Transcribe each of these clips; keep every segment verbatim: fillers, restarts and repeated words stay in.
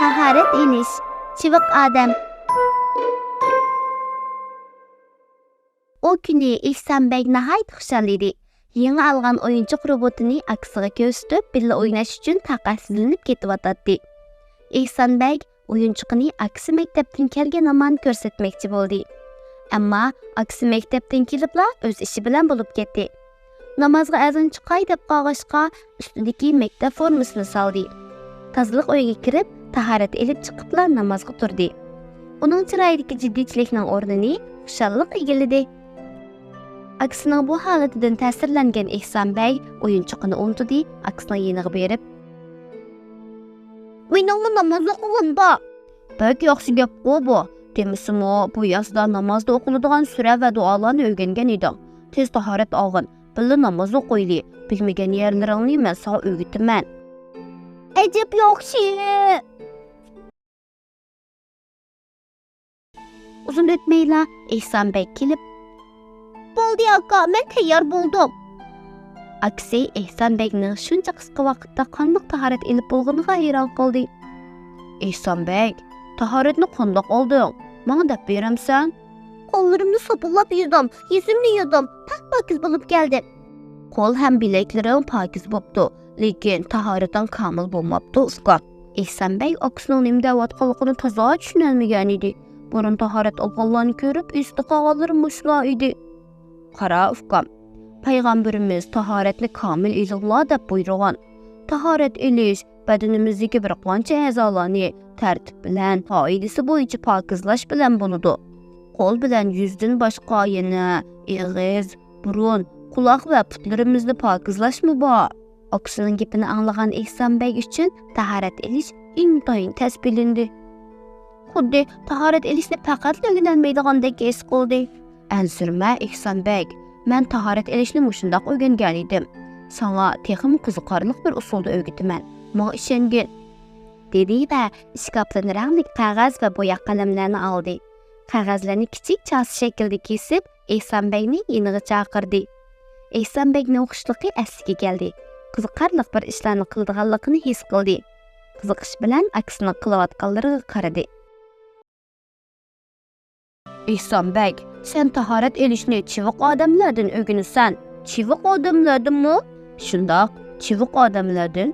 تاھارەت ئېلىش. چىۋىق ئادەم. ئۇ كۈنى ئېھسان بەگ ناھايىتى خۇشال ئىدى. يېڭى ئالغان ئويۇنچۇق روبوتىنى ئاكىسىغا كۆرسىتىپ، بىللە ئويناش ئۈچۈن تاقەتسىزلىنىپ كېتىۋاتاتتى. ئېھسان بەگ ئويۇنچۇقىنى ئاكىسى مەكتەپتىن كەلگەن ھامان كۆرسەتمەكچى بولدى. ئەمما ئاكىسى مەكتەپتىن كېلىپلا ئۆز ئىشى بىلەن بولۇپ كەتتى. نامازغا ئەزان چىقاي دەپ قالغاچقا، ئۈستىدىكى مەكتەپ فورمىسىنى سالدى. تازىلىق ئۆيىگە كىرىپ، تاھارەت ئېلىپ چىقىپلا نامازغا تۇردى. ئۇنىڭ چىرايىدىكى جىددىيچىلىكنىڭ ئورنىنى خۇشاللىق ئىگىلىدى. ئاكىسىنىڭ بۇ ھالىتىدىن تەسىرلەنگەن ئېھسان بەگ ئويۇنچۇقىنى ئۇنتۇدى، ئاكىسىنىڭ يېنىغا بېرىپ، مېنىڭمۇ ناماز ئوقۇغىن بار. بەك ياخشى گەپقۇ بۇ. دېمىسىمۇ، بۇ يازدا نامازدا ئوقۇلىدىغان سۈرە ۋە دۇئالارنى ئۆگەنگەن ئىدىڭ. تېز تاھارەت ئالغىن، بىللە ناماز ئوقۇيلى. بىلمىگەن يەرلىرىڭنى مەن ساڭا ئۆگىتىمەن. ئەجەب ياخشى. ئۇزۇن ئۆتمەيلا ئېھسان بەگ كېلىپ، بولدى ئاكا، مەن تەييار بولدۇم. ئاكىسى ئېھسان بەگنىڭ شۇنچە قىسقا ۋاقىتتا قانداق تاھارەت ئېلىپ بولغىنىغا ھەيران قالدى. ئېھسان بەگ، تاھارەتنى قانداق ئالدىڭ؟ ماڭا دەپ بېرەمسەن؟ قوللىرىمنى ساپۇنلاپ يۇدۇم، يۈزۈمنى يۇدۇم، پاك-پاكىز بولۇپ كەلدىم. قول ھەم بىلەكلىرىڭ پاكىز بوپتۇ، لېكىن تاھارىتىڭ كامىل بولماپتۇ، ئۇكام. ئېھسان بەگ ئاكىسىنىڭ نېمە دەۋاتقانلىقىنى تازا چۈشىنەلمىگەن ئىدى. بۇرۇن تاھارەت ئالغانلارنى كۆرۈپ ئېسىدە قالغانلىرى مۇشۇلار ئىدى. قارا، ئۇكام، پەيغەمبىرىمىز تاھارەتنى كامىل ئېلىڭلار دەپ بۇيرۇغان. تاھارەت ئېلىش بەدىنىمىزدىكى بىر قانچە ئەزالارنى تەرتىپ بىلەن، قائىدىسى بويىچە پاكىزلاش بىلەن بولىدۇ. قول بىلەن يۈزدىن باشقا يەنە ئېغىز، بۇرۇن، قۇلاق ۋە پۇتلىرىمىزنى پاكىزلاشمۇ بار. ئاكىسىنىڭ گېپىنى ئاڭلىغان ئېھسان بەگ ئۈچۈن تاھارەت ئېلىش ئىنتايىن تەس بىلىندى. خۇددى تاھارەت ئېلىشنى پەقەتلا ئۆگىنەلمەيدىغاندەك ھېس قىلدى. ئەنسىرىمە، ئېھسان بەگ، مەن تاھارەت ئېلىشنى مۇشۇنداق ئۆگەنگەنىدىم. ساڭا تېخىمۇ قىزىقارلىق بىر ئۇسۇلدا ئۆگىتىمەن. ماڭا ئىشەنگىن. دېدى ۋە ئىشكاپتىن رەڭلىك قەغەز ۋە بوياق قەلەملەرنى ئالدى. قەغەزلەرنى كىچىك چاسا شەكلىدە كېسىپ، ئېھسان بەگنى يېنىغا چاقىردى. ئېھسان بەگنىڭ خۇشلۇقى ئەسلىگە كەلدى. قىزىقارلىق بىر ئىشلارنى قىلىدىغانلىقىنى ھېس قىلدى. قىزىقىش بىلەن ئاكىسىنىڭ قىلىۋاتقانلىرىغا قارىدى. ئېھسان بەگ، سەن تاھارەت ئېلىشنى چىۋىق ئادەملەردىن ئۆگىنىسەن. چىۋىق ئادەملەردىنمۇ؟ شۇنداق، چىۋىق ئادەملەردىن.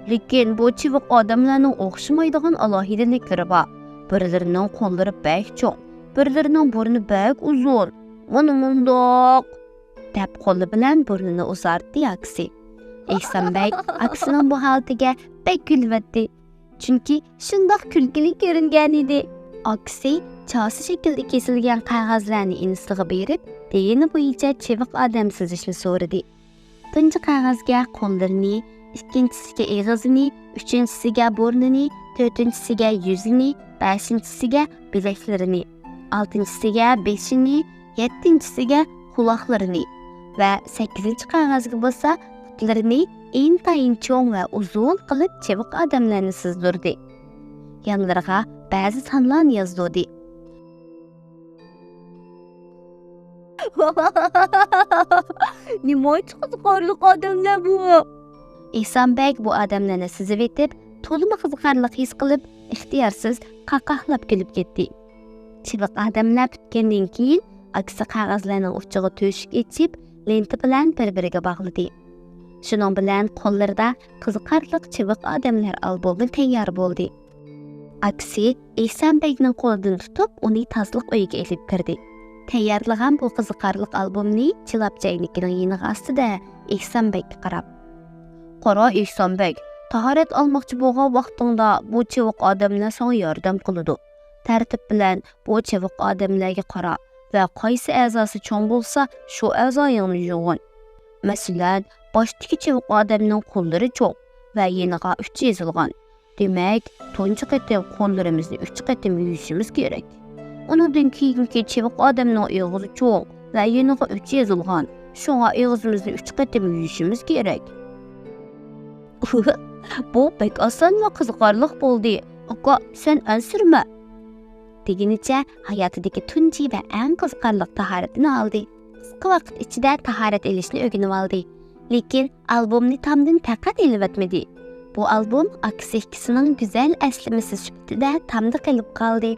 لېكىن بۇ چىۋىق ئادەملەرنىڭ ئوخشىمايدىغان ئالاھىدىلىكلىرى بار. بىرلىرىنىڭ قوللىرى بەك چوڭ، بىرلىرىنىڭ بۇرنى بەك ئۇزۇن. مانا مۇنداق. دەپ قولى بىلەن بۇرنىنى ئۇزارتتى ئاكىسى. ئېھسان بەگ ئاكىسىنىڭ بۇ ھالىتىگە بەك كۈلۈۋەتتى. چۈنكى شۇنداق كۈلكىلىك كۆرۈنگەن ئىدى. ئاكىسى چاسا شەكلىدە كېسىلگەن قەغەزلەرنى ئىنىسىغا بېرىپ، دېگىنى بويىچە چىۋىق ئادەم سىزىشنى سورىدى. تۇنجى قەغەزگە قوللىرىنى، ئىككىنچىسىگە ئېغىزىنى، ئۈچىنچىسىگە بۇرنىنى، تۆتىنچىسىگە يۈزىنى، بەشىنچىسىگە بىلەكلىرىنى، ئالتىنچىسىگە بېشىنى، يەتتىنچىسىگە قۇلاقلىرىنى ۋە سەككىزىنچى قەغەزگە بولسا پۇتلىرىنى ئىنتايىن چوڭ ۋە ئۇزۇن قىلىپ چىۋىق ئادەملەرنى سىزدۇردى. يانلىرىغا بەزى سانلارنى يازدۇردى. نېمانچە قىزىقارلىق ئادەملەر بۇ! ئېھسان بەگ بۇ ئادەملەرنى سىزىۋېتىپ، تولىمۇ قىزىقارلىق ھېس قىلىپ، ئىختىيارسىز قاقاھلاپ كۈلۈپ كەتتى. چىۋىق ئادەملەر پۈتكەندىن كېيىن، ئاكىسى قەغەزلەرنىڭ ئۇچىغا تۆشۈك ئېچىپ، لېنتا بىلەن بىر-بىرىگە باغلىدى. شۇنىڭ بىلەن قوللىرىدا قىزىقارلىق چىۋىق ئادەملەر ئالبومى تەييار بولدى. ئاكىسى ئېھسان بەگنىڭ قولىدىن تۇتۇپ، ئۇنى تازىلىق ئۆيىگە ئېلىپ كىردى. تەييارلىغان بۇ قىزىقارلىق ئالبومنى چىلاپ چەينىكىنىڭ يېنىغا ئاستىدە ئېھسان بەگكە قاراپ، قارا ئېھسان بەگ، تاھارەت ئالماقچى بولغان ۋاقتىڭدا بۇ چىۋىق ئادەملەر ساڭا ياردەم قىلىدۇ. تەرتىپ بىلەن بۇ چىۋىق ئادەملەرگە قارا ۋە قايسى ئەزاسى چوڭ بولسا، شۇ ئەزايىڭنى يۇغىن. مەسىلەن، باشتىكى چىۋىق ئادەمنىڭ قوللىرى چوڭ ۋە يېنىغا ئۈچ يېزىلغان. دېمەك، تۇنجى قېتىم قوللىرىمىزنى ئۈچ قېتىم يۇيۇشىمىز كېرەك. ئۇنىڭدىن كېيىنكى چىۋىق ئادەمنىڭ ئېغىزى چوڭ ۋە يېنىغا ئۈچ يېزىلغان. شۇڭا ئېغىزىمىزنى ئۈچ قېتىم يۇيۇشىمىز كېرەك. بۇ بەك ئاسان ۋە قىزىقارلىق بولدى. ئاكا، سەن ئەنسىرىمە! دېگىنىچە ھاياتىدىكى تۇنجى ۋە ئەڭ قىزىقارلىق تاھارىتىنى ئالدى. قىسقا ۋاقىت ئىچىدە تاھارەت ئېلىشنى ئۆگىنىۋالدى. لېكىن ئالبومنى تامدىن پەقەت ئېلىۋەتمىدى. بۇ ئالبوم ئاكىسى ئىككىسىنىڭ گۈزەل ئەسلىمىسى سۈپىتىدە تامدا قېلىپ قالدى.